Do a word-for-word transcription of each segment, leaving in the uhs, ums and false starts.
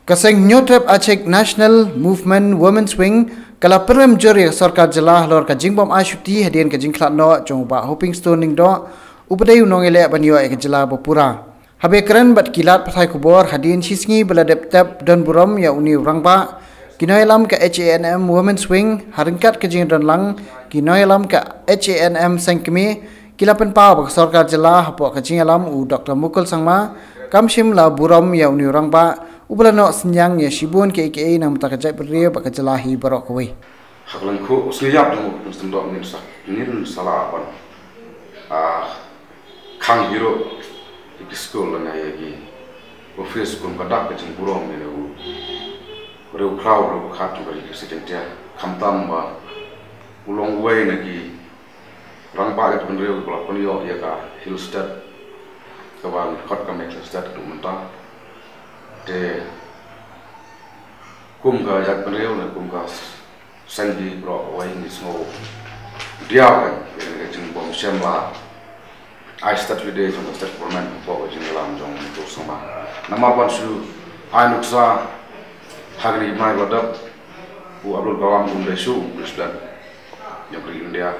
Ka seng Hynñiewtrep Achik National Movement Women's Wing ka la pynrem jur ïa ka sorkar jylla halor ka jingbym ai shuti hadien ka jingkhlad noh jong u Bah Hopingstone Lyngdoh, uba dei u nongïaleh ban ïoh ïa ka jylla ba pura. Haba kren bad ki lad pathai khubor hadien shisngi ba la dep tep don burom ïa une u rangbah, ki nongïalam ka H A N M Women's Wing ha ryngkat ka jingdon lang ki nongïalam ka H A N M Seng Kmie, ki la pynpaw ba ka sorkar jylla hapoh ka jingïalam u Doctor Mukul Sangma kam shym la burom ïa une u rangbah uba la noh synñiang ïa shibun kiei kiei na ka bynta ka jaitbynriew bad ka jylla hi baroh kawei. Ha ka lyngkhuh u sngewthuh jong u Doctor Mukul Sangma ngin sa, ngin sa lah ban, ah, khang hi ruh ïa ki skul lane ïa ki office kum ka dak ka jingburom ïa u riewkhraw riewpyrkhat jong ka Ri Khasi Jaiñtia, khamtam ba u long uwei na ki rangbah jaitbynriew ba la pynïoh ïa ka Hill State kaba ngi khot ka Meghalaya State haduh mynta. Te kum ka jaitbynriew ne kum ka seng hi baroh kawei ngi sngew diaw kan ïa ka jingbym shem la ai state holiday jong ka state government hapoh ka jingïalam jong u Doctor Sangma. Namar ban shu ai nuksa, ha kine ki bnai ba la dep u Abdul Kalam um dei shuh u president jong ka ri India.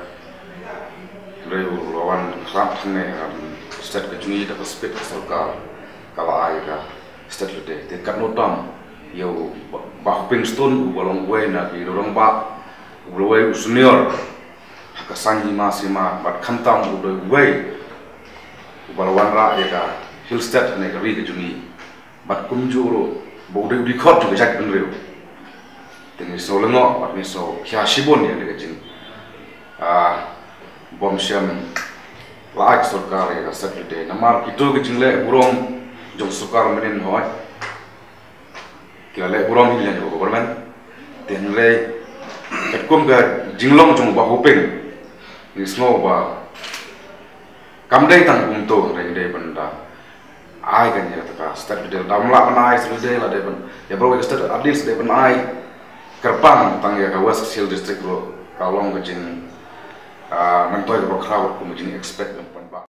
Hynrei u la wan khlad hangne ha state ka jong ngi da ka speech ka sorkar ka la ai ka state holiday. Te katno tam ïa u Bah, Bah Hopingstone uba long uwei na ki rangbah, uba long uwei u senior ha ka saiñ hima sima bad khamtam u dei uwei uba la wanrah ïa ka Hill State ne ka ri ka jong ngi. Bad kumjuh ruh ba u dei u dkhot jong ka jaitbynriew. Te ngi sngew lyngngoh bad ngi sngew khia shibun ïa ka jing, ah, bym shem la ai ka sorkar ïa ka state holiday. Namar kito ki jingleh burom jong sorkar mynhynnin hooid ki la leh burom hi ïa ka government. Te hynrei katkum ka jinglong jong u Bah Hoping ngi sngew ba kam dei tang kumto, hynrei dei ban da ai kan ïa ka state holiday, da ym lah ban ai state holiday la dei ban ïa baroh ka state at least dei ban ai kyrpang tang ïa ka West Khasi Hills District ruh ka long ka jing, ah, myntoi kaba khraw kum ka jing expect ban pynbha.